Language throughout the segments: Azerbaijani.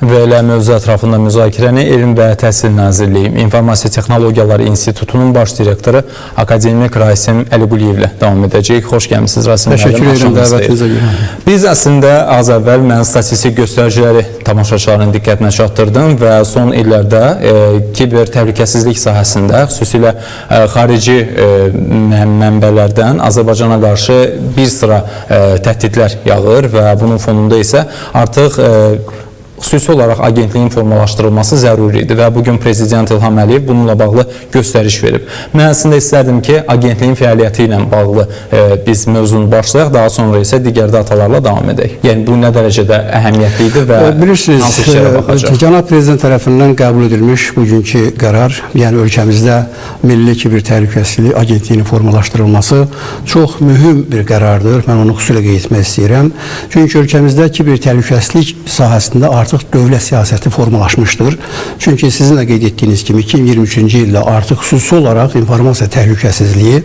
Və elə mövzu ətrafında müzakirəni Elm və Təhsil Nazirliyi İnformasiya Texnologiyaları İnstitutunun baş direktoru akademik Rasim Əliquliyevlə davam edəcəyik. Xoş gəlmisiniz Rasim müəllim. Təşəkkür edirəm Axşamınız xeyir. dəvətinizə görə. Biz əslində az əvvəl mən statistik göstəriciləri tamaşaçıların diqqətinə çatdırdım və son illərdə kiber təhlükəsizlik sahəsində, xüsusilə xarici mənbələrdən Azərbaycana qarşı bir sıra təhdidlər yağır və bunun fonunda isə artıq xüsusi olaraq agentliyin formalaşdırılması zəruridir və bugün Prezident İlham Əliyev bununla bağlı göstəriş verib. Mən əslində istərdim ki, agentliyin fəaliyyəti ilə bağlı biz mövzunu başlayaq, daha sonra isə digər datalarla davam edək. Yəni bu nə dərəcədə əhəmiyyətli idi və Bilirsiniz, hansı işlərə baxacaq? Cənab Prezident tərəfindən qəbul edilmiş bugünkü qərar, yəni ölkəmizdə Milli Kiber Təhlükəsizlik Agentliyinin formalaşdırılması çox mühüm bir qərardır. Mən onu xüsusilə qeyd etmək istəyirəm. Çünki ölkəmizdə kiber təhlükəsizlik sahəsində artıq dövlət siyasəti formalaşmışdır. Çünki sizin də qeyd etdiyiniz kimi 2023-cü ildə artıq xüsusi olaraq informasiya təhlükəsizliyi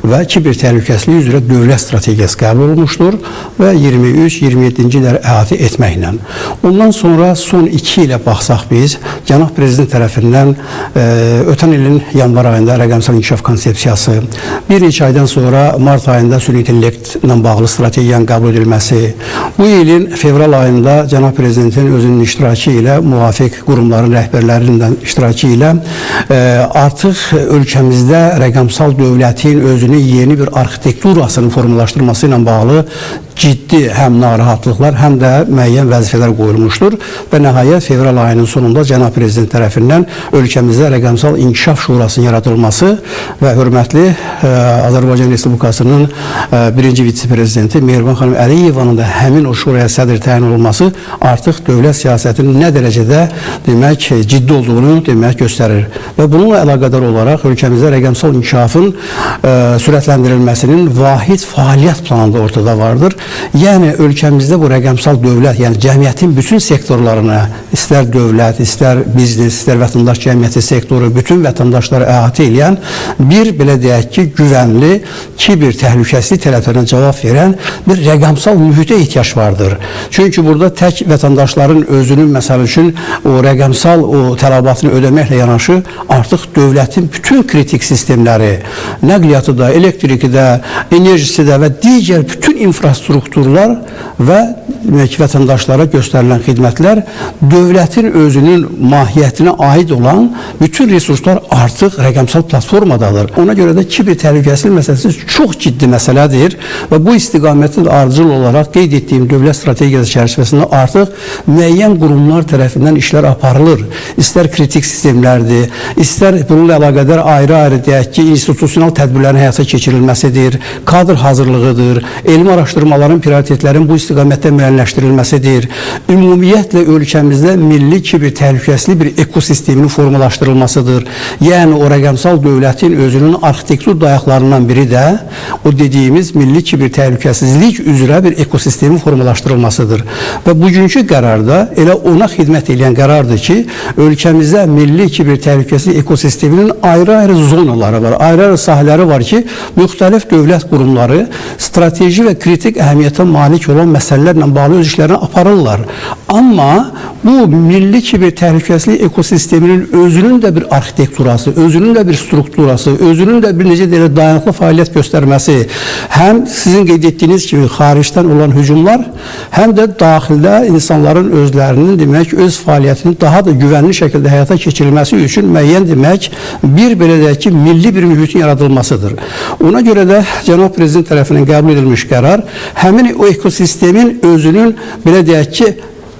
və kiber təhlükəsizliyi üzrə dövlət strategiyası qəbul olunmuşdur və 23-27-ci illəri əhatə etməklə. Ondan sonra son 2 ilə baxsaq biz, Cənab Prezident tərəfindən ötən ilin yanvar ayında rəqəmsal inkişaf konsepsiyası, bir neçə aydan sonra mart ayında süni intellektlə bağlı strategiyanın qəbul edilməsi, bu ilin fevral ayında Cənab Prezidentin özünün iştirakı ilə, müvafiq qurumların rəhbərlərinin iştirakı ilə artıq ölkəmizdə rəqəmsal dövlətin özünün yeni bir arxitekturasının formalaşdırması ilə bağlı ciddi həm narahatlıqlar, həm də müəyyən vəzifələr qoyulmuşdur və nəhayət fevral ayının sonunda Cənab Prezident tərəfindən ölkəmizdə Rəqəmsal İnkişaf Şurasının yaradılması və hörmətli Azərbaycan Respublikasının birinci vitse-prezidenti Mehriban xanım Əliyevanın da həmin o şuraya sədr təyin olunması artıq dövlət siyasətinin nə dərəcədə demək ciddi olduğunu demək göstərir. Və bununla əlaqədar olaraq ölkəmizdə rəqəmsal inkişafın sürətləndirilməsinin vahid fəaliyyət planı da ortada vardır. Yəni ölkəmizdə bu rəqəmsal dövlət, yəni cəmiyyətin bütün sektorlarına, istər dövlət, istər biznes, istər vətəndaş cəmiyyəti sektoru, bütün vətəndaşları əhatə eləyən bir belə deyək ki, güvənli, kiber təhlükəsizlik tələblərinə cavab verən bir rəqəmsal mühitə ehtiyac vardır. Çünki burada tək vətəndaşların özünün məsəl üçün o rəqəmsal o tələbatını ödəməklə yanaşı artıq dövlətin bütün kritik sistemləri, nəqliyyatı da, elektriki də, enerjisi də və digər bütün infrastrukturlar və demək ki, vətəndaşlara göstərilən xidmətlər dövlətin özünün mahiyyətinə aid olan bütün resurslar artıq rəqəmsal platformadadır. Ona görə də kiber təhlükəsizlik məsələsi çox ciddi məsələdir və bu istiqamətdə də ardıcıl olaraq qeyd etdiyim dövlət strategiyası çərçivəsində artıq müəyyən qurumlar tərəfindən işlər aparılır. İstər kritik sistemlərdir, istər bununla əlaqədar ayrı-ayrı deyək ki, institusional tədbirlərin həyata keçirilməsidir, kadr hazırlığıdır, elmi araşdırmaların prioritetlərin bu istiqamətdə müəyyənləşdirilməsidir. Ümumiyyətlə ölkəmizdə milli kiber təhlükəsizlik bir ekosisteminin formalaşdırılmasıdır. Yəni o rəqəmsal dövlətin özünün arxitektur dayaqlarından biri də o dediyimiz milli kiber təhlükəsizlik üzrə bir ekosistemin formalaşdırılmasıdır. Və bugünkü qərarda elə ona xidmət edən qərardır ki, ölkəmizdə milli kiber təhlükəsizlik ekosisteminin ayrı-ayrı zonaları var, ayrı-ayrı sahələri var ki, müxtəlif dövlət qurumları strateji və kritik əhəmiyyətə malik olan məsələlərlə bağlı öz işlərini aparırlar. Amma bu milli kiber təhlükəsizlik ekosisteminin özünün də bir arxitekturası, özünün də bir strukturası, özünün də bir necə deyirlər dayanıqlı fəaliyyət göstərməsi, həm sizin qeyd etdiyiniz kimi xaricdən olan hücumlar, həm də daxildə insanların özlərinin demək öz fəaliyyətini daha da güvənli şəkildə həyata keçirilməsi üçün müəyyən demək bir belə deyək ki, milli bir mühitin yaradılmasıdır. Ona görə də Cənab Prezident tərəfindən qəbul edilmiş qərar həmin o ekosistemin özünün belə deyək ki,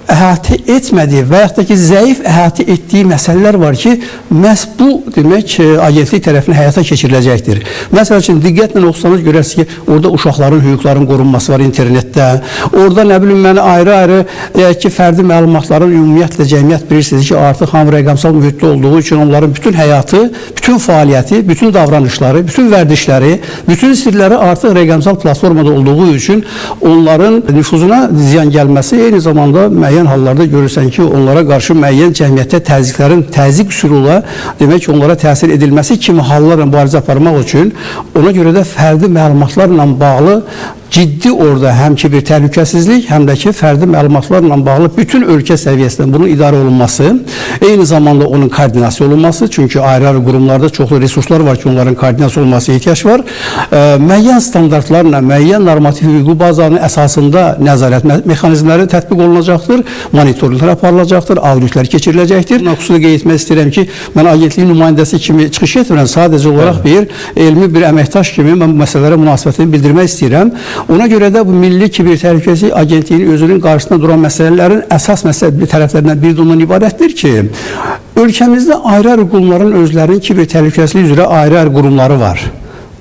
əhatə etmədiyi və yaxud da ki, zəif əhatə etdiyi məsələlər var ki, məhz bu demək agentlik tərəfindən həyata keçiriləcəkdir. Məsəl üçün diqqətlə oxusanız görərsiniz ki, orada uşaqların hüquqlarının qorunması var internetdə. Orada nə bilim mən ayrı-ayrı deyək ki, fərdi məlumatların ümumiyyətlə cəmiyyət bilirsiniz ki, artıq hamı rəqəmsal mühitdə olduğu üçün onların bütün həyatı, bütün fəaliyyəti, bütün davranışları, bütün vərdişləri, bütün sirləri artıq rəqəmsal platformada olduğu üçün onların nüfuzuna ziyan gəlməsi eyni zamanda müəyyən Müəyyən hallarda görürsən ki, onlara qarşı müəyyən cəmiyyətdə təzyiqlərin təzyiq üsulu demək ki, onlara təsir edilməsi kimi hallarla mübarizə aparmaq üçün ona görə də fərdi məlumatlarla bağlı ciddi orada həm ki bir təhlükəsizlik, həm də ki fərdi məlumatlarla bağlı bütün ölkə səviyyəsində bunun idarə olunması, eyni zamanda onun koordinasiya olunması, çünki ayrı-ayrı qurumlarda çoxlu resurslar var ki, onların koordinasiya olunması ehtiyac var. Müəyyən standartlarla, müəyyən normativ hüquqi bazanın əsasında nəzarət mexanizmləri tətbiq olunacaqdır, monitorinqlər aparılacaqdır, auditlər keçiriləcəkdir. Mən xüsusilə qeyd etmək istəyirəm ki, mən agentliyin nümayəndəsi kimi çıxış etmirəm, sadəcə olaraq bir elmi bir əməkdaş kimi mən bu məsələlərə münasibətimi bildirmək istəyirəm. Ona görə də bu Milli Kiber Təhlükəsizlik Agentliyinin özünün qarşısında duran məsələlərin əsas məsələ tərəflərindən biri də ondan ibarətdir ki, ölkəmizdə ayrı-ayrı qurumların özlərinin kiber təhlükəsizlik üzrə ayrı-ayrı qurumları var.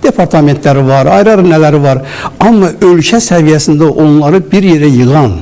Departamentləri var, ayrı-ayrı nələri var. Amma ölkə səviyyəsində onları bir yerə yığan,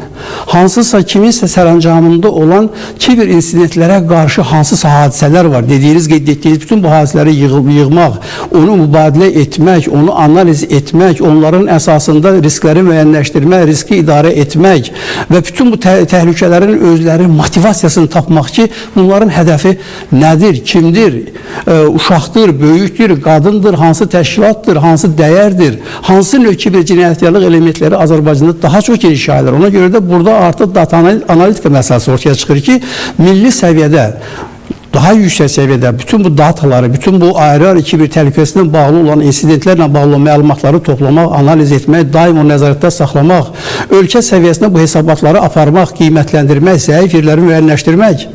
hansısa kiminsə sərəncamında olan kiber insidentlərə qarşı hansısa hadisələr var. Dediyiniz, qeyd etdiyiniz bütün bu hadisələri yığmaq, onu mübadilə etmək, onu analiz etmək, onların əsasında riskləri müəyyənləşdirmək, riski idarə etmək və bütün bu təhlükələrin özləri motivasiyasını tapmaq ki, bunların hədəfi nədir, kimdir, uşaqdır, böyükdür, qadındır, hansı təşkilatdır, hansı dəyərdir, hansı növ kiber cinayətkarlıq elementləri Azərbaycanda daha çox geniş yayılır. Ona görə də burada artıq data analitika məsələsi ortaya çıxır ki, milli səviyyədə, daha yüksək səviyyədə bütün bu dataları, bütün bu ayrı-ayrı kiber təhlükəsizliklə bağlı olan insidentlərlə bağlı olan məlumatları toplamaq, analiz etmək, daim o nəzarətdə saxlamaq, ölkə səviyyəsində bu hesabatları aparmaq, qiymətləndirmək, zəif yerləri müəyyənləşdirmək,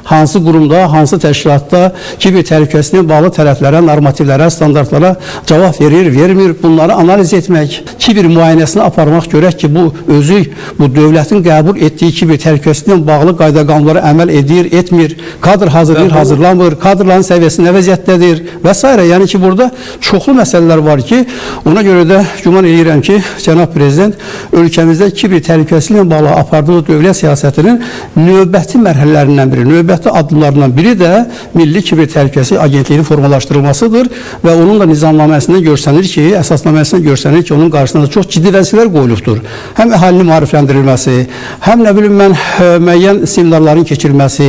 hansı qurumda, hansı təşkilatda kiber təhlükəsizliyə bağlı tərəflərə, normativlərə, standartlara cavab verir, vermir, bunları analiz etmək, kiber müayinəsini aparmaq, görək ki, bu özü, bu dövlətin qəbul etdiyi kiber təhlükəsizliklə bağlı qayda-qanunlara əməl edir, etmir, kadr hazırlayır, hazırlamır, kadrların səviyyəsi nə vəziyyətdədir və s. Yəni ki, burada çoxlu məsələlər var ki, ona görə də güman eləyirəm ki, cənab prezident ölkəmizdə kiber təhlükəsizliklə bağlı apardığı dövlət siyasətinin növbəti mərhələlərindən biri, növbəti addımlarından biri də Milli Kiber Təhlükəsizlik Agentliyinin formalaşdırılmasıdır və onun da nizamnaməsindən görsənir ki, əsasnaməsindən görsənir ki, onun qarşısında çox ciddi vəzifələr qoyulubdur. Həm əhalinin maarifləndirilməsi, həm nə bilim mən müəyyən seminarların keçirilməsi,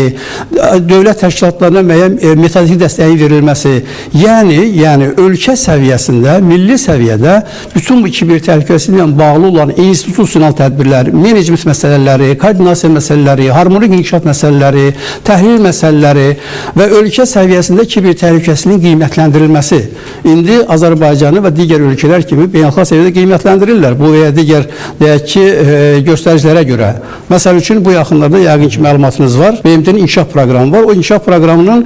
dövlət təşkilatlarına müəyyən metodik dəstəyin verilməsi, yəni ölkə səviyyəsində, milli səviyyədə bütün bu kiber təhlükəsizliklə bağlı olan institusional tədbirlər, menecment məsələləri, koordinasiya məsələləri, harmonik inkişaf məsələləri, təhlil məsələləri və ölkə səviyyəsində kiber təhlükəsizliyin qiymətləndirilməsi. İndi Azərbaycanı və digər ölkələr kimi beynəlxalq səviyyədə qiymətləndirirlər. Bu və ya digər, deyək ki, göstəricilərə görə. Məsəl üçün, bu yaxınlarda yəqin ki, məlumatınız var. BMT-nin inkişaf proqramı var. O inkişaf proqramının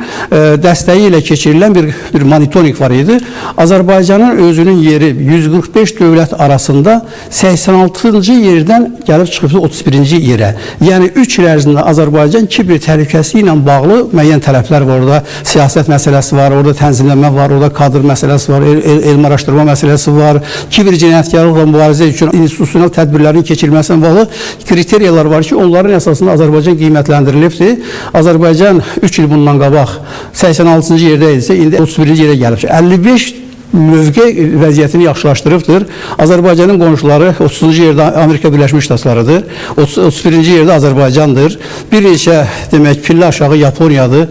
dəstəyi ilə keçirilən bir monitorinq var idi. Azərbaycanın özünün yeri 145 dövlət arasında 86-cı yerdən gəlib çıxıbdı 31-ci yerə. Yəni 3 il ərzində Azərbaycan kiber təhlükəsizliyi ilə bağlı müəyyən tələblər var. Orada siyasət məsələsi var, orada tənzimləmə var, orada kadr məsələsi var, elm araşdırma məsələsi var, kiber cinayətkarlıqla mübarizə üçün institusional tədbirlərin keçirilməsinə bağlı kriteriyalar var ki, onların əsasında Azərbaycan qiymətləndirilibdir. Azərbaycan 3 il bundan qabaq 86-cı yerdə idisə, indi 31-ci yerə gəlib. 55 mövqe vəziyyətini yaxşılaşdırıbdır. Azərbaycanın qonşuları 30-cu yerdə Amerika Birləşmiş Ştatlarıdır. 31-ci yerdə Azərbaycandır. Bir neçə demək pillə aşağı Yaponiyadır,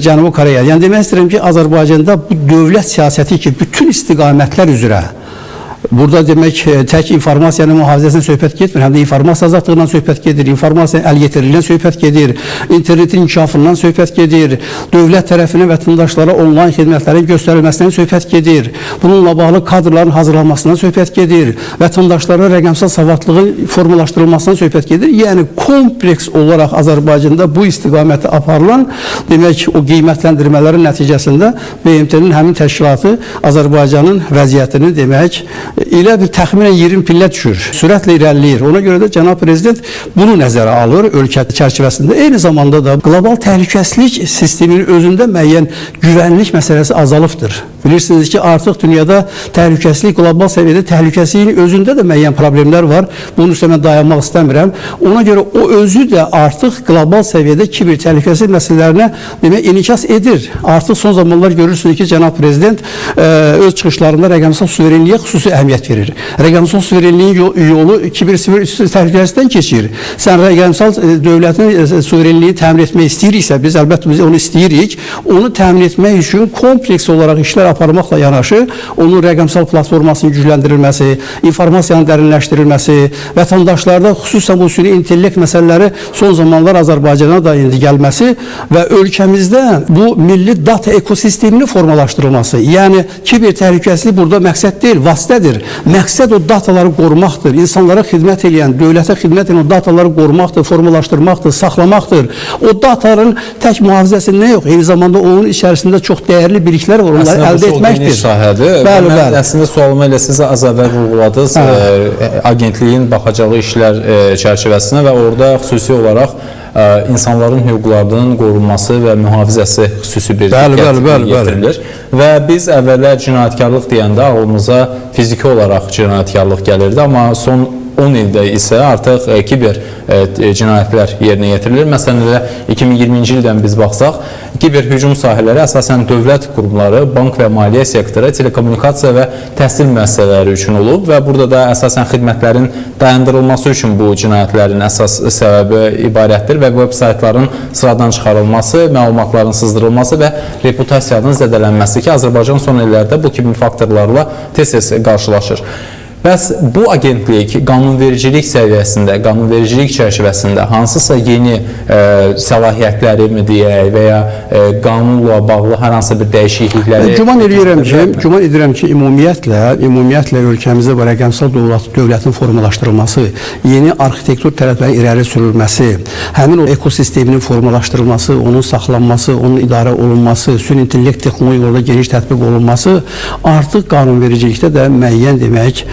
Cənubi Koreya. Yəni demək istəyirəm ki, Azərbaycanda bu dövlət siyasəti ki, bütün istiqamətlər üzrə burada demək tək informasiyanın mühafizəsindən söhbət getmir, həm də informasiya azadlığından söhbət gedir, informasiyanın əl yetiriliyindən söhbət gedir, internetin inkişafından söhbət gedir, dövlət tərəfindən vətəndaşlara onlayn xidmətlərin göstərilməsindən söhbət gedir, bununla bağlı kadrların hazırlanmasından söhbət gedir, vətəndaşlara rəqəmsal savadlığın formalaşdırılmasından söhbət gedir. Yəni kompleks olaraq Azərbaycanda bu istiqamətdə aparılan demək o qiymətləndirmələrin nəticəsində BMT-nin həmin təşkilatı Azərbaycanın vəziyyətini demək elə bir təxminən 20 pillə düşür, sürətlə irəliləyir. Ona görə də cənab prezident bunu nəzərə alır ölkə çərçivəsində. Eyni zamanda da qlobal təhlükəsizlik sisteminin özündə müəyyən güvənlik məsələsi azalıbdır. Bilirsiniz ki, artıq dünyada təhlükəsizlik, qlobal səviyyədə təhlükəsizliyin özündə də müəyyən problemlər var. Bunun üstə mən dayanmaq istəmirəm. Ona görə o özü də artıq qlobal səviyyədə kiber təhlükəsizlik məsələlərinə demək inikas edir. Artıq son zamanlar görürsünüz ki, cənab prezident öz çıxışlarında rəqəmsal suverenliyə xüsusi əhəmiyyət verir. Rəqəmsal suverenliyin yolu kiber təhlükəsizlikdən keçir. Sən rəqəmsal dövlətin suverenliyi təmin etmək istəyiriksə, biz əlbəttə biz onu istəyirik. Onu təmin etmək üçün kompleks olaraq işlər aparmaqla yanaşı, onun rəqəmsal platformasının gücləndirilməsi, informasiyanın dərinləşdirilməsi, vətəndaşlarda xüsusən bu süni intellekt məsələləri son zamanlar Azərbaycana da indi gəlməsi və ölkəmizdə bu milli data ekosisteminin formalaşdırılması. Yəni kiber təhlükəsizlik burada məqsəd deyil, vasitədir. Məqsəd o dataları qorumaqdır. İnsanlara xidmət eləyən, dövlətə xidmət edən o dataları qorumaqdır, formalaşdırmaqdır, saxlamaqdır. O dataların tək mühafizəsində yox, eyni zamanda onun içərisində çox dəyərli biliklər var, onları əldə etməkdir. Əslində bu çox geniş sahədir. Bəli, bəli. Əslində sualımı elə siz az əvvəl vurğuladınız, agentliyin baxacağı işlər çərçivəsinə və orada xüsusi olaraq insanların hüquqlarının qorunması və mühafizəsi xüsusi bir diqqət yetirilir. Və biz əvvəllər cinayətkarlıq deyəndə ağlımıza fiziki olaraq cinayətkarlıq gəlirdi, amma son 10 ildə isə artıq kiber cinayətlər yerinə yetirilir. Məsələn, elə 2020-ci ildən biz baxsaq, kiber hücum sahələri əsasən dövlət qurumları, bank və maliyyə sektoru, telekommunikasiya və təhsil müəssisələri üçün olub və burada da əsasən xidmətlərin dayandırılması üçün bu cinayətlərin əsas səbəbi ibarətdir və veb saytların sıradan çıxarılması, məlumatların sızdırılması və reputasiyanın zədələnməsi ki, Azərbaycan son illərdə bu kimi faktorlarla tez-tez qarşılaşır. Bəs bu agentlik qanunvericilik səviyyəsində, qanunvericilik çərçivəsində hansısa yeni səlahiyyətləri mi deyək və ya qanunla bağlı hər hansı bir dəyişiklikləri... Güman edirəm ki, ümumiyyətlə ölkəmizdə bu rəqəmsal dövlətin formalaşdırılması, yeni arxitektur tələblərinin irəli sürülməsi, həmin o ekosisteminin formalaşdırılması, onun saxlanması, onun idarə olunması, süni intellekt texnologiyalarında geniş tətbiq olunması artıq qanunvericilikdə də müəyyən demək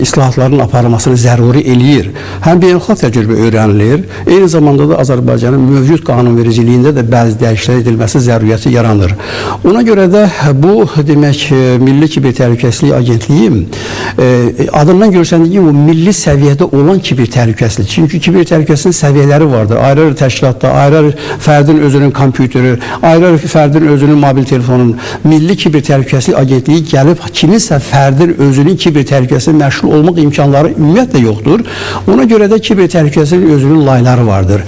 islahatların aparılmasını zəruri eləyir. Həm beynəlxalq təcrübə öyrənilir, eyni zamanda da Azərbaycanın mövcud qanunvericiliyində də bəzi dəyişikliklər edilməsi zəruriyyəti yaranır. Ona görə də bu, demək, Milli Kiber Təhlükəsizlik Agentliyi adından görsəndiyi kimi, bu milli səviyyədə olan kiber təhlükəsizlik. Çünki kiber təhlükəsizliyin səviyyələri vardır. Ayrı-ayrı təşkilatda, ayrı-ayrı fərdin özünün kompüteri, ayrı-ayrı fərdin özünün mobil telefonunun. Milli Kiber Təhlükəsizlik Agentliyi gəlib kiminsə fərdin özünün kiber təhlükəsizliyi məşğul olmaq imkanları ümumiyyətlə yoxdur. Ona görə də kiber təhlükəsizliyin özünün layları vardır.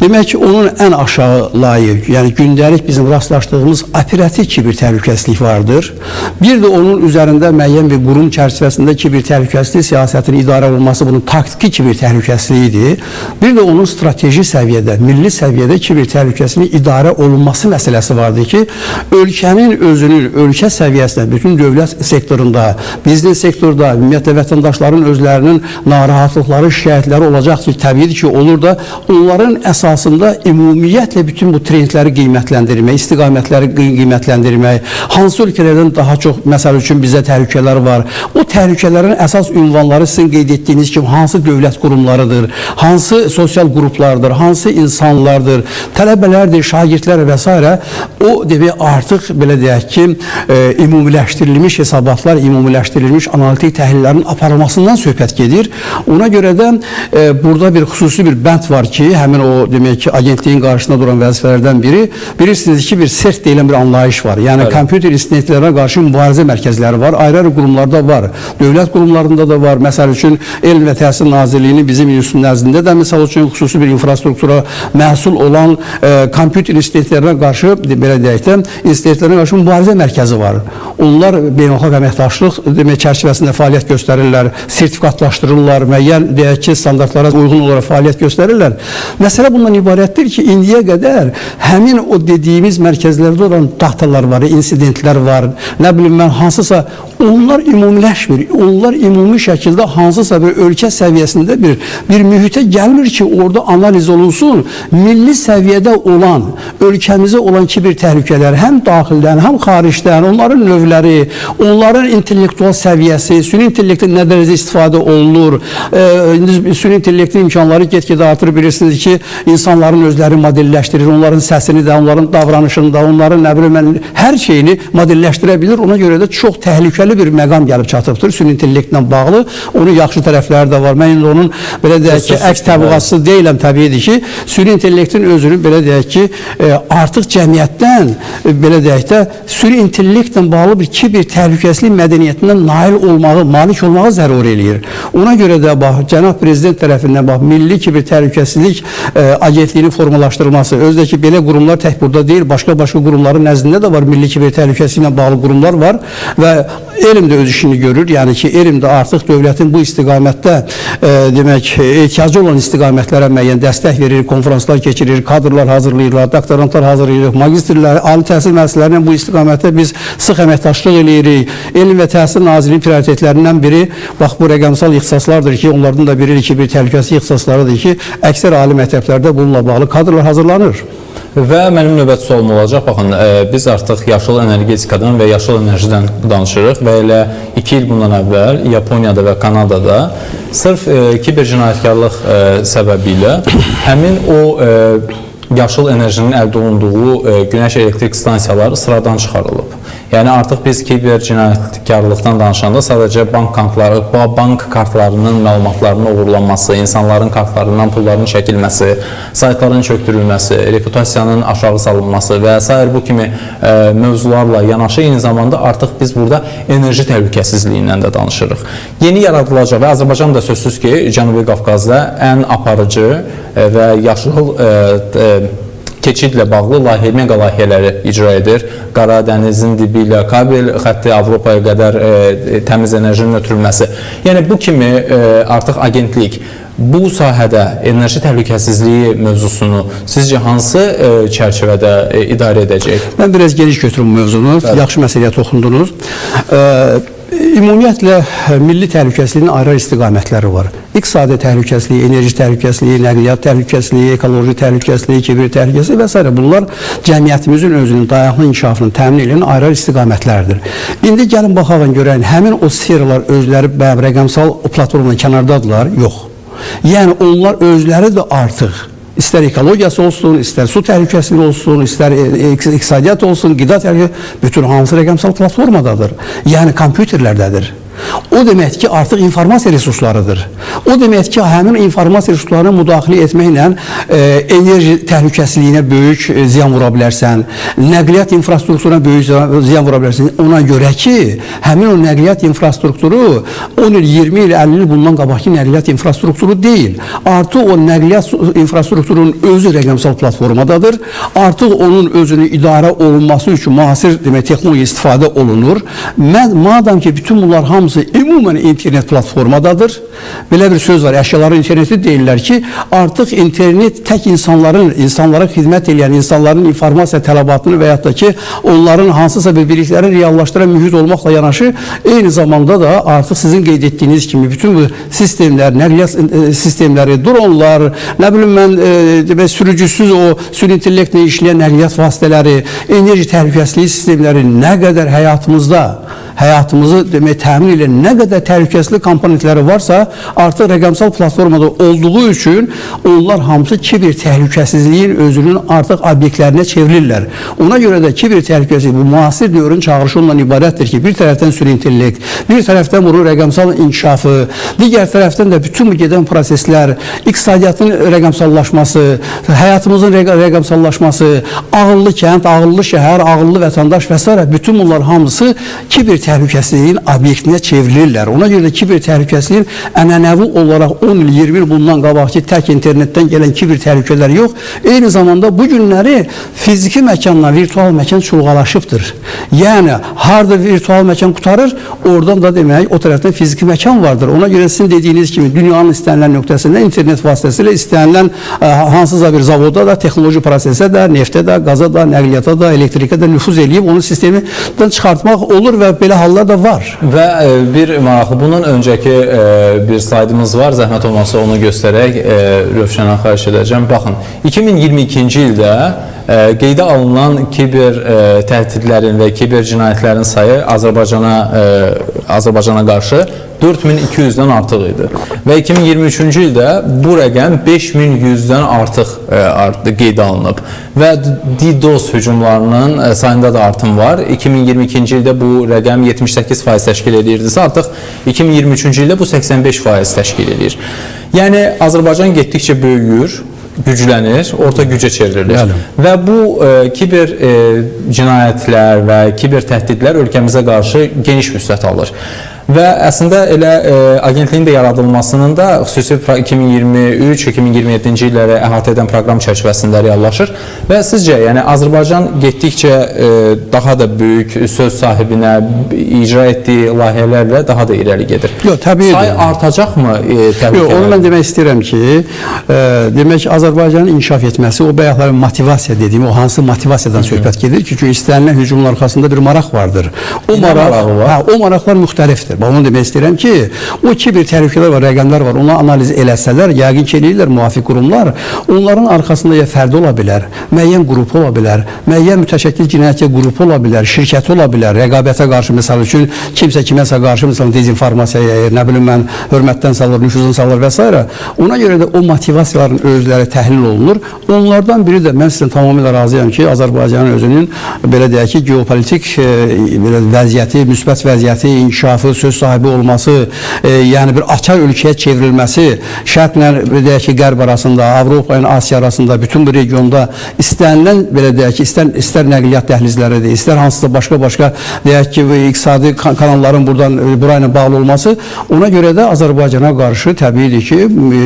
Demək ki, onun ən aşağı layı, yəni gündəlik bizim rastlaşdığımız operativ kiber təhlükəsizlik vardır. Bir də onun üzərində müəyyən bir qurum çərçivəsində kiber təhlükəsizlik siyasətinin idarə olunması, bunun taktiki kiber təhlükəsizliyidir. Bir də onun strateji səviyyədə, milli səviyyədə kiber təhlükəsizliyin idarə olunması məsələsi vardır ki, ölkənin özünün, ölkə səviyyəsində, bütün dövlət sektorunda, biznes sektorda, ümumiyyətlə vətəndaşların özlərinin narahatlıqları, şikayətləri olacaq ki, təbiidir ki, olur da onların əsasında ümumiyyətlə bütün bu trendləri qiymətləndirmək, istiqamətləri qiymətləndirmək, hansı ölkələrdən daha çox, məsəl üçün, bizə təhlükələr var. O təhlükələrin əsas ünvanları sizin qeyd etdiyiniz kimi hansı dövlət qurumlarıdır, hansı sosial qruplardır, hansı insanlardır, tələbələrdir, şagirdlər və s. O demək artıq belə deyək ki, ümumiləşdirilmiş hesabatlar, ümumiləşdirilmiş analitik təhlillərin aparılmasından söhbət gedir. Ona görə də burada bir xüsusi bir bənd var ki, həmin o demək ki, agentliyin qarşısında duran vəzifələrdən biri, bilirsiniz ki, bir CERT deyilən bir anlayış var. Yəni kompüter insidentlərinə qarşı mübarizə mərkəzləri var, ayrı-ayrı qurumlarda var, dövlət qurumlarında da var. Məsəl üçün, Elm və Təhsil Nazirliyinin bizim institutunun nəzdində də məsəl üçün xüsusi bir infrastruktura məhsul olan kompüter insidentlərinə qarşı, belə deyək də, insidentlərinə qarşı mübarizə mərkəzi var. Onlar beynəlxalq əməkdaşlıq demək çərçivəsində fəaliyyət göstərirlər, sertifikatlaşdırırlar, müəyyən deyək ki, standartlara uyğun olaraq fəaliyyət göstərirlər. Məsələ bundan ibarətdir ki, indiyə qədər həmin o dediyimiz mərkəzlərdə olan datalar var, insidentlər var, nə bilim mən hansısa, onlar ümumiləşmir. Onlar ümumi şəkildə hansısa bir ölkə səviyyəsində bir mühitə gəlmir ki, orada analiz olunsun. Milli səviyyədə olan, ölkəmizə olan kiber təhlükələr həm daxildən, həm xaricdən, onların növləri, onların intellektual səviyyəsi, süni intellektdən nə dərəcə istifadə olunur, süni intellektin imkanları get-gedə artır. Bilirsiniz ki, insanların özləri modelləşdirir, onların səsini də, onların davranışını da, onların nə bilim mən, hər şeyini modelləşdirə bilir. Ona görə də çox təhlükəli Təhlükəli bir məqam gəlib çatıbdır süni intellektlə bağlı. Onun yaxşı tərəfləri də var. Mən indi onun belə deyək ki, əks təbliğatçısı deyiləm, təbiidir ki, süni intellektin özünü belə deyək ki, artıq cəmiyyətdən belə deyək də süni intellektlə bağlı bir kiber təhlükəsizlik mədəniyyətindən nail olmağı, malik olmağı zəruri eləyir. Ona görə də bax cənab prezident tərəfindən bax Milli Kiber Təhlükəsizlik Agentliyinin formalaşdırılması, özü də ki belə qurumlar tək burada deyil, başqa-başqa qurumların nəzdində də var, Milli Kiber Təhlükəsizliklə bağlı qurumlar var və elm də öz işini görür. Yəni ki, elm də artıq dövlətin bu istiqamətdə demək ehtiyacı olan istiqamətlərə müəyyən dəstək verir, konfranslar keçirir, kadrlar hazırlayırlar, doktorantlar hazırlayırıq, magistrlər, ali təhsil müəssisələri ilə bu istiqamətdə biz sıx əməkdaşlıq eləyirik. Elm və Təhsil Nazirliyinin prioritetlərindən biri bax bu rəqəmsal ixtisaslardır ki, onlardan da biri kiber təhlükəsizlik ixtisaslarıdır ki, əksər ali məktəblərdə bununla bağlı kadrlar hazırlanır. Və mənim növbəti sualım olacaq. Baxın, biz artıq yaşıl energetikadan və yaşıl enerjidən danışırıq və elə 2 il bundan əvvəl Yaponiyada və Kanadada sırf kiber cinayətkarlıq səbəbilə həmin o yaşıl enerjinin əldə olunduğu günəş elektrik stansiyaları sıradan çıxarılıb. Yəni artıq biz kiber cinayətkarlıqdan danışanda sadəcə bank kartlarının məlumatlarının oğurlanması, insanların kartlarından pulların çəkilməsi, saytların çökdürülməsi, reputasiyanın aşağı salınması və sair bu kimi mövzularla yanaşı eyni zamanda artıq biz burada enerji təhlükəsizliyindən də danışırıq. Yeni yaradılacaq və Azərbaycan da sözsüz ki, Cənubi Qafqazda ən aparıcı və yaşıl keçidlə bağlı mega layihələri icra edir. Qara dənizin dibi ilə kabel xətti Avropaya qədər təmiz enerjinin ötürülməsi. Yəni bu kimi artıq agentlik bu sahədə enerji təhlükəsizliyi mövzusunu sizcə hansı çərçivədə idarə edəcək? Mən biraz geniş götürüm mövzunu. Bəli. Yaxşı məsələyə toxundunuz. Ümumiyyətlə milli təhlükəsizliyin ayrı istiqamətləri var. İqtisadi təhlükəsizliyi, enerji təhlükəsizliyi, nəqliyyat təhlükəsizliyi, ekoloji təhlükəsizliyi, kiber təhlükəsizliyi və s. Bunlar cəmiyyətimizin özünün dayanıqlı inkişafını təmin edən ayrı istiqamətlərdir. İndi gəlin baxalım görək, həmin o sferalar özləri rəqəmsal o platformadan kənardadırlar? Yox. Yəni onlar özləri də artıq İstər ekologiyası olsun, istər su təhlükəsizliyi olsun, istər iqtisadiyyat olsun, qida təhlükəsizliyi, bütün hamısı rəqəmsal platformadadır. Yəni kompüterlərdədir. O deməkdir ki, artıq informasiya resurslarıdır. O deməkdir ki, həmin informasiya resurslarına müdaxilə etməklə enerji təhlükəsizliyinə böyük ziyan vura bilərsən, nəqliyyat infrastrukturuna böyük ziyan vura bilərsən. Ona görə ki, həmin o nəqliyyat infrastrukturu 10 il, 20 il, 50 il bundan qabaqki nəqliyyat infrastrukturu deyil. Artıq o nəqliyyat infrastrukturunun özü rəqəmsal platformadadır. Artıq onun özünü idarə olunması üçün müasir demək, texnologiya istifadə olunur. Madam ki, bütün bunlar hamısı ümumən internet platformadadır. Belə bir söz var, əşyaların interneti deyirlər ki, artıq internet tək insanların, insanlara xidmət edən insanların informasiya tələbatını və yaxud da ki, onların hansısa bir biliklərini reallaşdıran mühit olmaqla yanaşı, eyni zamanda da artıq sizin qeyd etdiyiniz kimi bütün bu sistemlər, nəqliyyat sistemləri, dronlar, nə bilim mən, demək, sürücüsüz o süni intellektlə işləyən nəqliyyat vasitələri, enerji təhlükəsizliyi sistemləri nə qədər həyatımızı demək təmin edən nə qədər təhlükəsizlik komponentləri varsa, artıq rəqəmsal platformada olduğu üçün onlar hamısı kiber təhlükəsizliyin özünün artıq obyektlərinə çevrilirlər. Ona görə də kiber təhlükəsizlik bu müasir dövrün çağırışı ondan ibarətdir ki, bir tərəfdən süni intellekt, bir tərəfdən bunun rəqəmsal inkişafı, digər tərəfdən də bütün bu gedən proseslər, iqtisadiyyatın rəqəmsallaşması, həyatımızın rəqəmsallaşması, ağıllı kənd, ağıllı şəhər, ağıllı vətəndaş və s. bütün bunlar hamısı kiber təhlükəsizliyin obyektinə çevrilirlər. Ona görə də kiber təhlükəsizliyin ənənəvi olaraq 10 il, 20 il bundan qabaqki tək internetdən gələn kiber təhlükələr yox, eyni zamanda bu günləri fiziki məkanla virtual məkan çulğalaşıbdır. Yəni, harda virtual məkan qurtarır, oradan da demək, o tərəfdən fiziki məkan vardır. Ona görə sizin dediyiniz kimi dünyanın istənilən nöqtəsində internet vasitəsilə istənilən hansısa bir zavoda da, texnoloji prosesə də, neftə də, qaza da, nəqliyyata da, elektrikə də nüfuz eləyib onun sistemindən çıxartmaq olur və belə hallar da var. Və bir maraqlı, bundan öncəki bir slaydımız var, zəhmət olmasa onu göstərək, Rövşənə xahiş edəcəm. Baxın, 2022-ci ildə qeydə alınan kiber təhdidlərin və kiber cinayətlərin sayı Azərbaycana qarşı 4200-dən artıq idi. Və 2023-cü ildə bu rəqəm 5100-dən artıq qeydə alınıb. Və DDoS hücumlarının sayında da artım var. 2022-ci ildə bu rəqəm 78% təşkil edirdisə, artıq 2023-cü ildə bu 85% təşkil edir. Yəni Azərbaycan getdikcə böyüyür, güclənir, orta gücə çevrilir. Bəli. Və bu kiber cinayətlər və kiber təhdidlər ölkəmizə qarşı geniş vüsət alır. Və əslində elə agentliyin də yaradılmasının da xüsusi 2023-2027-ci illəri əhatə edən proqram çərçivəsində reallaşır. Və sizcə, yəni Azərbaycan getdikcə daha da böyük söz sahibinə icra etdiyi layihələrlə daha da irəli gedir. Yox, təbiidir. Say artacaqmı təhlükələr? Yox, onu mən demək istəyirəm ki, demək Azərbaycanın inkişaf etməsi, o bayaqların motivasiya dediyim, o hansı motivasiyadan söhbət gedir ki, çünki istənilən hücumun arxasında bir maraq vardır. O maraq, var? Hə, o maraqlar müxtəlifdir. Bax, onu demək istəyirəm ki, o kiber təhlükələr var, rəqəmlər var, onu analiz eləsələr, yəqin ki, eləyirlər müvafiq qurumlar, onların arxasında ya fərdi ola bilər, müəyyən qrup ola bilər, müəyyən mütəşəkkil cinayətkar qrupu ola bilər, şirkəti ola bilər, rəqabətə qarşı məsəl üçün kimsə kiməsə qarşı məsələn dezinformasiya yayır, nə bilim mən hörmətdən salır, nüfuzdan salır və s. Ona görə də o motivasiyaların özləri təhlil olunur. Onlardan biri də mən sizlə tamamilə razıyam ki, Azərbaycanın özünün belə deyək ki, geopolitik belə vəziyyəti, müsbət vəziyyəti, inkişafı, söz sahibi olması, yəni bir açar ölkəyə çevrilməsi, Şərqlə belə deyək ki, Qərb arasında, Avropa ilə Asiya arasında, bütün bu regionda istənilən belə deyək ki, istər nəqliyyat dəhlizləridir, istər hansısa başqa deyək ki, iqtisadi kanalların buradan burayla bağlı olması, ona görə də Azərbaycana qarşı təbiidir ki,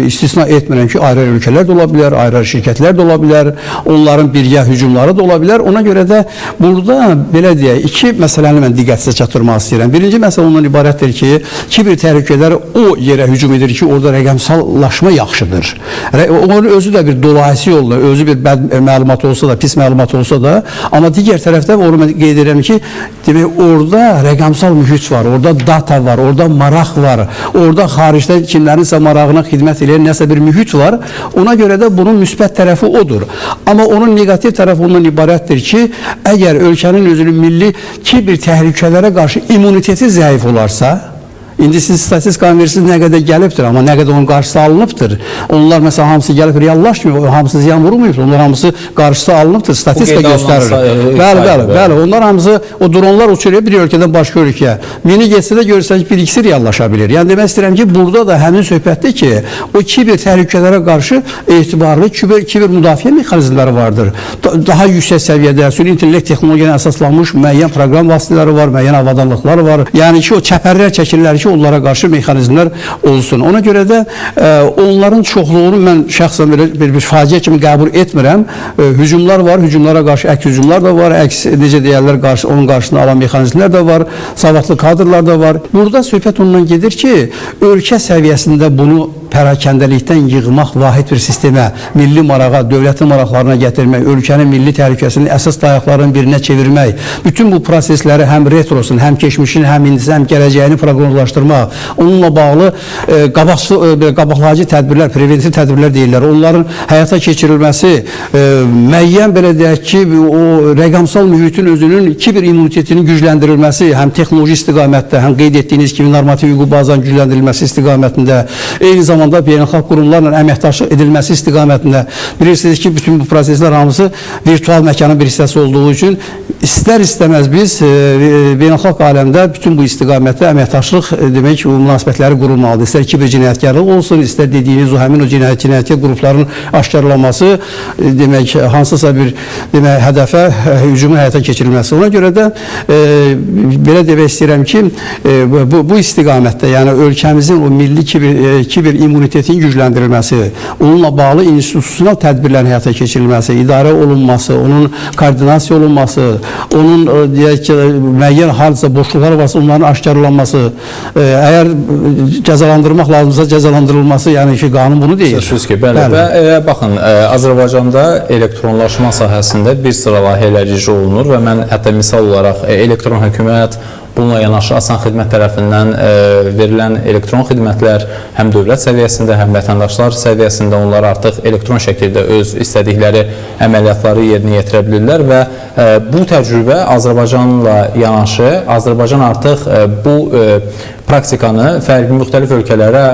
istisna etmirəm ki, ayrı ölkələr də ola bilər, ayrı şirkətlər də ola bilər, onların birgə hücumları da ola bilər. Ona görə də burada belə deyək, iki məsələni mən diqqət sizə çatdırmaq istəyirəm. Birinci məsələ ondan ibarətdir ki, kiber təhlükələr o yerə hücum edir ki, orada rəqəmsallaşma yaxşıdır. Onun özü də bir dolayısı yolla, özü bir bəd məlumat olsa da, pis məlumat olsa da, amma digər tərəfdə onu mən qeyd edirəm ki, demək orada rəqəmsal mühit var, orada data var, orada maraq var, orada xaricdə kimlərinsə marağına xidmət edən nəsə bir mühit var. Ona görə də bunun müsbət tərəfi odur. Amma onun neqativ tərəfi ondan ibarətdir ki, əgər ölkənin özünün milli kiber təhlükələrə qarşı immuniteti zəif olarsa, İndi siz statistikanı verirsiniz, nə qədər gəlibdir, amma nə qədər onun qarşısı alınıbdır. Onlar məsələn hamısı gəlib reallaşmıyor, hamısı ziyan vurmayıb, onlar hamısı qarşısı alınıbdır, statistika göstərir. Bəli, bəli, bəli, onlar hamısı o dronlar uçuruyor bir ölkədən başqa ölkəyə. Mini getsə də görürsən ki, bir ikisi reallaşa bilir. Yəni demək istəyirəm ki, burada da həmin söhbətdir ki, o kiber təhlükələrə qarşı etibarlı kiber müdafiə mexanizmləri vardır. Daha yüksək səviyyədə süni intellekt texnologiyasına əsaslanmış müəyyən proqram vasitələri var, müəyyən avadanlıqlar var. Yəni ki, o çəpərlər çəkirlər ki, onlara qarşı mexanizmlər olsun. Ona görə də onların çoxluğunu mən şəxsən belə bir faciə kimi qəbul etmirəm. Hücumlar var, hücumlara qarşı əks hücumlar da var, əks necə deyərlər, onun qarşısını alan mexanizmlər də var, savadlı kadrlar da var. Burada söhbət ondan gedir ki, ölkə səviyyəsində bunu pərakəndəlikdən yığmaq vahid bir sistemə, milli marağa, dövlətin maraqlarına gətirmək, ölkənin milli təhlükəsinin əsas dayaqlarının birinə çevirmək, bütün bu prosesləri həm retrosun, həm keçmişin, həm indisi, həm gələcəyini proqnozlaşdırmaq, onunla bağlı qabaqlayıcı tədbirlər, preventiv tədbirlər deyirlər, onların həyata keçirilməsi, müəyyən belə deyək ki, o rəqəmsal mühitin özünün kiber immunitetinin gücləndirilməsi, həm texnoloji istiqamətdə, həm qeyd etdiyiniz kimi normativ hüquqi bazanın gücləndirilməsi istiqamətində, eyni zamanda beynəlxalq qurumlarla əməkdaşlıq edilməsi istiqamətində. Bilirsiniz ki, bütün bu proseslər hamısı virtual məkanın bir hissəsi olduğu üçün istər-istəməz biz beynəlxalq aləmdə bütün bu istiqamətdə əməkdaşlıq demək ki, bu münasibətləri qurulmalıdır. İstər kiber cinayətkarlıq olsun, istər dediyiniz o həmin o cinayətkar qrupların aşkarlanması, demək hansısa bir demək hədəfə hücumun həyata keçirilməsi. Ona görə də belə demək istəyirəm ki, bu istiqamətdə, yəni ölkəmizin o milli kiber immunitetinin gücləndirilməsi, onunla bağlı institusional tədbirlərin həyata keçirilməsi, idarə olunması, onun koordinasiya olunması, onun deyək ki, müəyyən hardasa boşluqlar varsa onların aşkarlanması, əgər cəzalandırmaq lazımsa cəzalandırılması, yəni ki, qanun bunu deyir. Sözsüz ki, bəli. Və baxın, Azərbaycanda elektronlaşma sahəsində bir sıra layihələr icra olunur və mən hətta misal olaraq elektron hökumət, Bununla yanaşı Asan Xidmət tərəfindən verilən elektron xidmətlər həm dövlət səviyyəsində, həm vətəndaşlar səviyyəsində onlar artıq elektron şəkildə öz istədikləri əməliyyatları yerinə yetirə bilirlər və bu təcrübə Azərbaycanla yanaşı Azərbaycan artıq bu praktikanı fərqli müxtəlif ölkələrə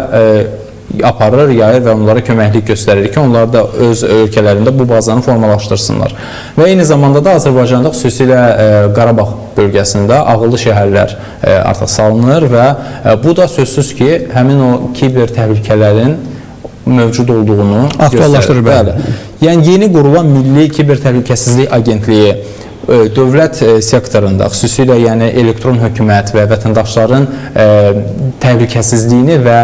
aparır, yayır və onlara köməklik göstərir ki, onlar da öz ölkələrində bu bazanı formalaşdırsınlar. Və eyni zamanda da Azərbaycanda xüsusilə Qarabağ bölgəsində ağıllı şəhərlər artıq salınır və bu da sözsüz ki, həmin o kiber təhlükələrin mövcud olduğunu aktuallaşdırır. Bəli. Yəni yeni qurulan Milli Kiber Təhlükəsizlik Agentliyi dövlət sektorunda, xüsusilə yəni elektron hökumət və vətəndaşların təhlükəsizliyini və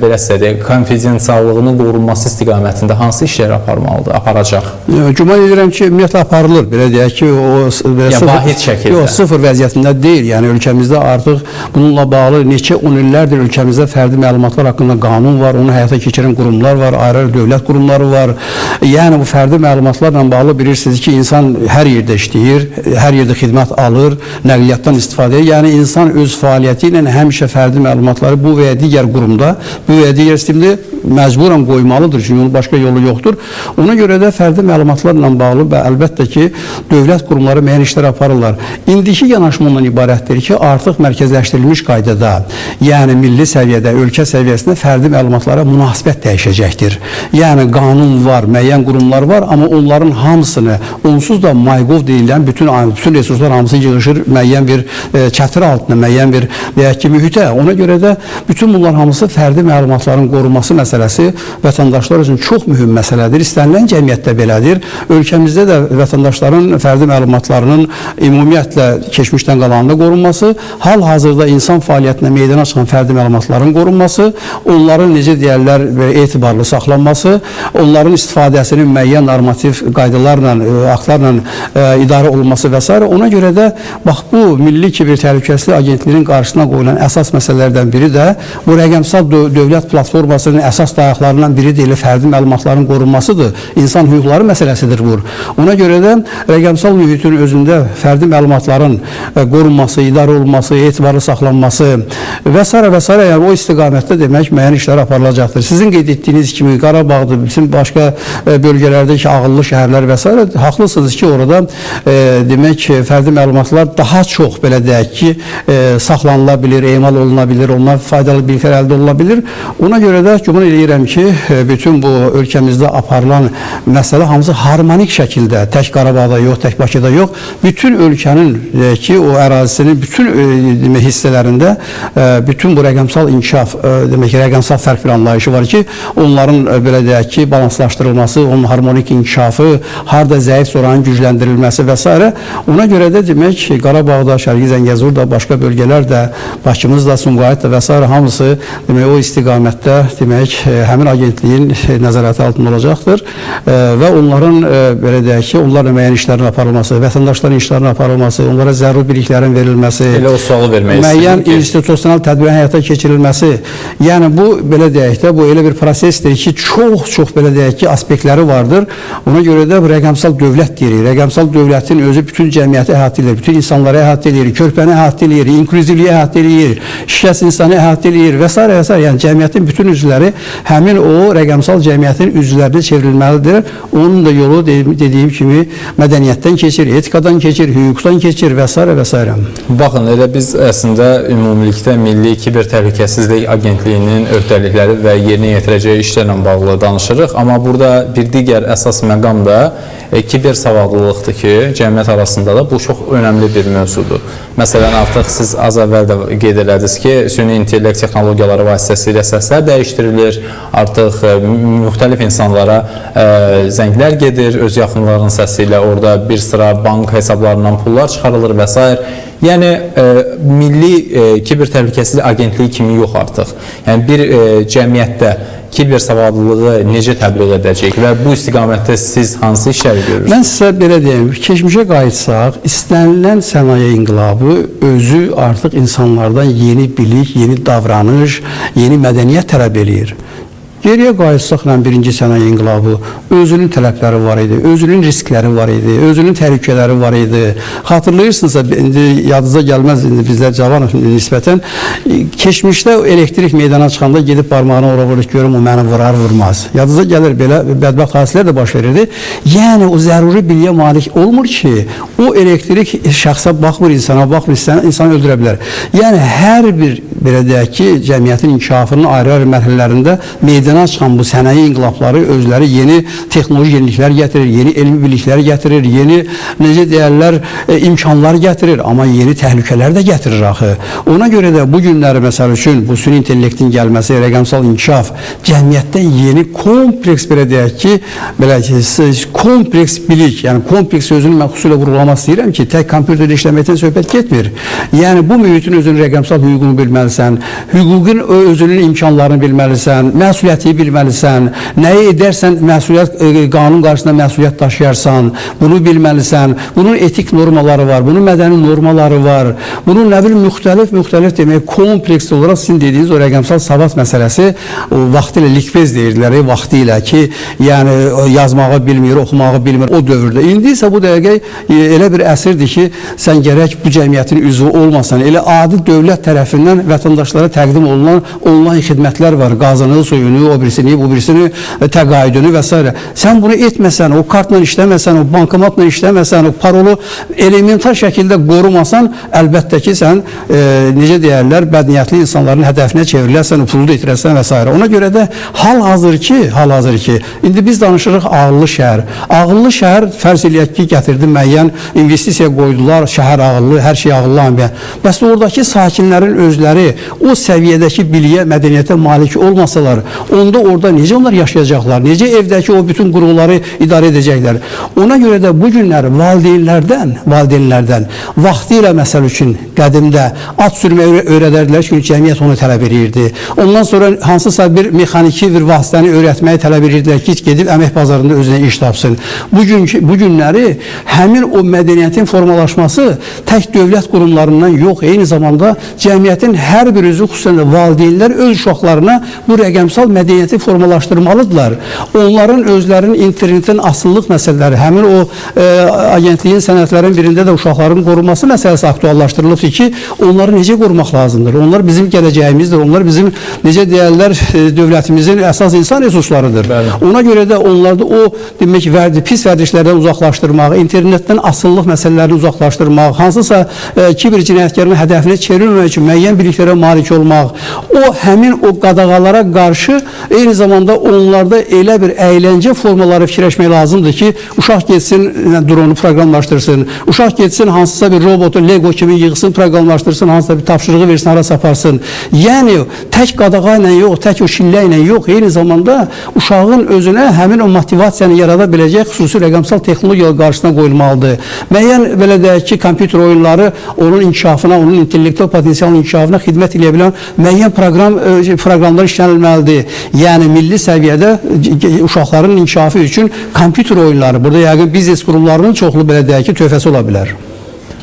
belə deyək, konfidensiallığının qorunması istiqamətində hansı işləri aparmalıdır, aparacaq? Güman edirəm ki, ümumiyyətlə aparılır. Belə deyək ki, o belə yəni, vahid şəkildə. Yox, sıfır vəziyyətində deyil. Yəni ölkəmizdə artıq bununla bağlı neçə on illərdir ölkəmizdə fərdi məlumatlar haqqında qanun var, onu həyata keçirən qurumlar var, ayrı-ayrı dövlət qurumları var. Yəni bu fərdi məlumatlarla bağlı bilirsiniz ki, insan hər yerdə işləyir, hər yerdə xidmət alır, nəqliyyatdan istifadə edir. Yəni insan öz fəaliyyəti ilə həmişə fərdi məlumatları bu və ya digər qurumda, bu və ya digər sistemdə məcburan qoymalıdır, çünki onun başqa yolu yoxdur. Ona görə də fərdi məlumatlarla bağlı və əlbəttə ki, dövlət qurumları müəyyən işlər aparırlar. İndiki yanaşma ondan ibarətdir ki, artıq mərkəzləşdirilmiş qaydada, yəni milli səviyyədə, ölkə səviyyəsində fərdi məlumatlara münasibət dəyişəcəkdir. Yəni qanun var, müəyyən qurumlar var, amma onların hamısını onsuz da MyGov deyilən bütün resurslar hamısı yığışır müəyyən bir çətir altına, müəyyən bir deyək ki, mühitə. Ona görə də bütün bunlar hamısı fərdi məlumatların qorunması məsələsi vətəndaşlar üçün çox mühüm məsələdir. İstənilən cəmiyyətdə belədir. Ölkəmizdə də vətəndaşların fərdi məlumatlarının ümumiyyətlə keçmişdən qalanında qorunması, hal-hazırda insan fəaliyyətinə meydana çıxan fərdi məlumatların qorunması, onların necə deyərlər etibarlı saxlanması, onların istifadəsinin müəyyən normativ qaydalarla, aktlarla idarə olunması və s. Ona görə də bax bu Milli Kiber Təhlükəsizlik Agentliyinin qarşısına qoyulan əsas məsələlərdən biri də bu rəqəmsal dövlət platformasının əsas dayaqlarından biri də elə fərdi məlumatların qorunmasıdır. İnsan hüquqları məsələsidir bu. Ona görə də rəqəmsal mühitin özündə fərdi məlumatların qorunması, idarə olunması, etibarlı saxlanması və s. və s. Yəni o istiqamətdə demək müəyyən işlər aparılacaqdır. Sizin qeyd etdiyiniz kimi Qarabağdır, bütün başqa bölgələrdəki ağıllı şəhərlər və s. haqlısınız ki, orada demək fərdi məlumatlar daha çox belə deyək ki, saxlanıla bilir, emal oluna bilir, ondan faydalı biliklər əldə oluna bilir. Ona görə də güman eləyirəm ki, bütün bu ölkəmizdə aparılan məsələ hamısı harmonik şəkildə, tək Qarabağda yox, tək Bakıda yox, bütün ölkənin deyək ki, o ərazisinin bütün demək, hissələrində bütün bu rəqəmsal inkişaf, demək ki, rəqəmsal fərq bir anlayışı var ki, onların belə deyək ki, balanslaşdırılması, onun harmonik inkişafı, harda zəif oranın gücləndirilməsi və s. Ona görə də demək ki, Qarabağda, Şərqi Zəngəzurda, başqa bölgələr də, Bakımız da, Sumqayıt da və s. hamısı demək, o istiqamətdə demək, həmin agentliyin nəzarəti altında olacaqdır və onların belə deyək ki, onlarla müəyyən işlərin aparılması, vətəndaşların işlərinin aparılması, onlara zəruri biliklərin verilməsi, elə o sualı vermək müəyyən institusional tədbirin həyata keçirilməsi. Yəni bu belə deyək də, bu elə bir prosesdir ki, çox-çox belə deyək ki, aspektləri vardır. Ona görə də bu rəqəmsal dövlət deyirik. Rəqəmsal dövlətin özü bütün cəmiyyəti əhatə edir, bütün insanları əhatə edir, körpəni əhatə edir, inklüzivliyi əhatə edir, şikəst insanı əhatə edir və s. və s. Yəni cəmiyyətin bütün üzvləri həmin o rəqəmsal cəmiyyətin üzvlərinə çevrilməlidir. Onun da yolu dediyim kimi mədəniyyətdən keçir, etikadan keçir, hüquqdan keçir və s. və s. Baxın, elə biz əslində ümumilikdə Milli Kiber Təhlükəsizlik Agentliyinin öhdəlikləri və yerinə yetirəcəyi işlərlə bağlı danışırıq. Amma burada bir digər əsas məqam da kiber savadlılıqdır ki, cəmiyyət arasında da bu çox önəmli bir mövzudur. Məsələn, artıq siz az əvvəl də qeyd elədiniz ki, süni intellekt texnologiyaları vasitəsilə səslər dəyişdirilir, artıq müxtəlif insanlara zənglər gedir, öz yaxınlarının səsi ilə orada bir sıra bank hesablarından pullar çıxarılır və s. Yəni, Milli Kiber Təhlükəsizlik Agentliyi kimi yox artıq. Yəni, bir cəmiyyətdə kiber savadlılığı necə təbliğ edəcək və bu istiqamətdə siz hansı işləri görürsünüz? Mən sizə belə deyim, keçmişə qayıtsaq, istənilən sənaye inqilabı özü artıq insanlardan yeni bilik, yeni davranış, yeni mədəniyyət tələb eləyir. Geriyə qayıtsaq birinci sənaye inqilabı özünün tələbləri var idi, özünün riskləri var idi, özünün təhlükələri var idi. Xatırlayırsınızsa, indi yadınıza gəlməz, indi bizlər cavanıq nisbətən. Keçmişdə elektrik meydana çıxanda gedib barmağını ora vurur, görüm o məni vurar, vurmaz. Yadınıza gəlir, belə bədbəxt hadisələr də baş verirdi. Yəni o zəruri biliyə malik olmur ki, o elektrik şəxsə baxmır, insana baxmır, insanı öldürə bilər. Yəni hər bir belə deyək ki, cəmiyyətin inkişafının ayrı-ayrı mərhələlərində meydana çıxan bu sənaye inqilabları özləri yeni texnoloji yeniliklər gətirir, yeni elmi biliklər gətirir, yeni necə deyərlər, imkanlar gətirir, amma yeni təhlükələr də gətirir axı. Ona görə də bu günləri məsəl üçün bu süni intellektin gəlməsi, rəqəmsal inkişaf cəmiyyətdə yeni kompleks belə deyək ki, belə ki, kompleks bilik, yəni kompleks sözünü mən xüsusilə vurğulamaq istəyirəm ki, tək kompüterdə işləməkdən söhbət getmir. Yəni bu mühitin özünün rəqəmsal hüququnu bilməlisən, hüququn özünün imkanlarını bilməlisən, məsuliyyəti bilməlisən, nəyi edərsən məsuliyyət qanun qarşısında məsuliyyət daşıyarsan, bunu bilməlisən. Bunun etik normaları var, bunun mədəni normaları var. Bunun nə bilim müxtəlif demək kompleks olaraq sizin dediyiniz o rəqəmsal savad məsələsi o vaxtilə likbez deyirdilər, vaxtilə ki, yəni yazmağı bilmir, oxumağı bilmir o dövrdə. İndi isə bu dəqiqə elə bir əsrdir ki, sən gərək bu cəmiyyətin üzvü olmasan, elə adi dövlət tərəfindən vətəndaşlara təqdim olunan onlayn xidmətlər var. Qazını, suyunu, o birisini, bu birisini, təqaüdünü və s. Sən bunu etməsən, o kartla işləməsən, o bankomatla işləməsən, o parolu elementar şəkildə qorumasan, əlbəttə ki, sən necə deyərlər, bədniyyətli insanların hədəfinə çevrilərsən, o pulu da itirərsən və s. Ona görə də hal-hazır ki, indi biz danışırıq ağıllı şəhər. Ağıllı şəhər fərz eləyək ki, gətirdi müəyyən investisiya qoydular, şəhər ağıllı, hər şey ağıllı ambiyant. Bəs oradakı sakinlərin özləri o səviyyədəki biliyə, mədəniyyətə malik olmasalar, onda orada necə onlar yaşayacaqlar, necə evdəki o bütün qurğuları idarə edəcəklər. Ona görə də bu günlər valideynlərdən vaxtilə məsəl üçün qədimdə at sürməyi öyrədərdilər, çünki cəmiyyət onu tələb edirdi. Ondan sonra hansısa bir mexaniki bir vasitəni öyrətməyi tələb edirdilər ki, gedib əmək bazarında özünə iş tapsın. Bu günləri həmin o mədəniyyətin formalaşması tək dövlət qurumlarından yox, eyni zamanda cəmiyyətin hər bir üzvü, xüsusən də valideynlər öz uşaqlarına bu rəqəmsal mədəniyyəti formalaşdırmalıdırlar. Onların özlərinin internetin asılılıq məsələləri, həmin o agentliyin sənədlərin birində də uşaqların qorunması məsələsi aktuallaşdırılıbdır ki, onları necə qorumaq lazımdır? Onlar bizim gələcəyimizdir, onlar bizim, necə deyərlər, dövlətimizin əsas insan resurslarıdır. Bəli. Ona görə də onlarda o demək pis vərdişlərdən uzaqlaşdırmaq, internetdən asılılıq məsələlərini uzaqlaşdırmaq, hansısa kiber cinayətkarın hədəfinə çevrilməmək üçün müəyyən biliklərə malik olmaq, o həmin o qadağalara qarşı eyni zamanda onlarda elə bir əyləncə formaları fikirləşmək lazımdır ki, uşaq getsin dronu proqramlaşdırsın, uşaq getsin hansısa bir robotu Lego kimi yığsın, proqramlaşdırsın, hansısa bir tapşırığı versin, hara saparsın. Yəni tək qadağa ilə yox, tək o şillə ilə yox, eyni zamanda uşağın özünə həmin o motivasiyanı yarada biləcək xüsusi rəqəmsal texnologiyalar qarşısına qoyulmalıdır. Müəyyən belə deyək ki, kompüter oyunları onun inkişafına, onun intellektual potensialının inkişafına xidmət edə bilən müəyyən proqramlar işlənilməlidir. Yəni milli səviyyədə uşaqların inkişafı üçün kompüter oyunları, burada yəqin biznes qurumlarının çoxlu belə deyək ki, töhfəsi ola bilər.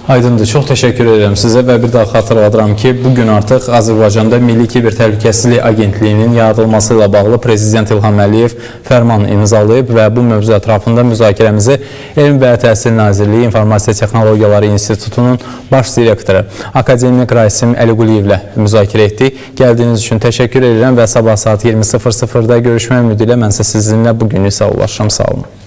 Aydındır. Çox təşəkkür edirəm sizə və bir daha xatırladıram ki, bugün artıq Azərbaycanda Milli Kiber Təhlükəsizlik Agentliyinin yaradılması ilə bağlı Prezident İlham Əliyev fərman imzalayıb və bu mövzu ətrafında müzakirəmizi Elm və Təhsil Nazirliyi İnformasiya Texnologiyaları İnstitutunun baş direktoru akademik Rasim Əliquliyevlə müzakirə etdik. Gəldiyiniz üçün təşəkkür edirəm və sabah saat 20:00-da görüşmək ümidi ilə mən isə sizinlə bugünlük sağollaşıram. Sağ olun.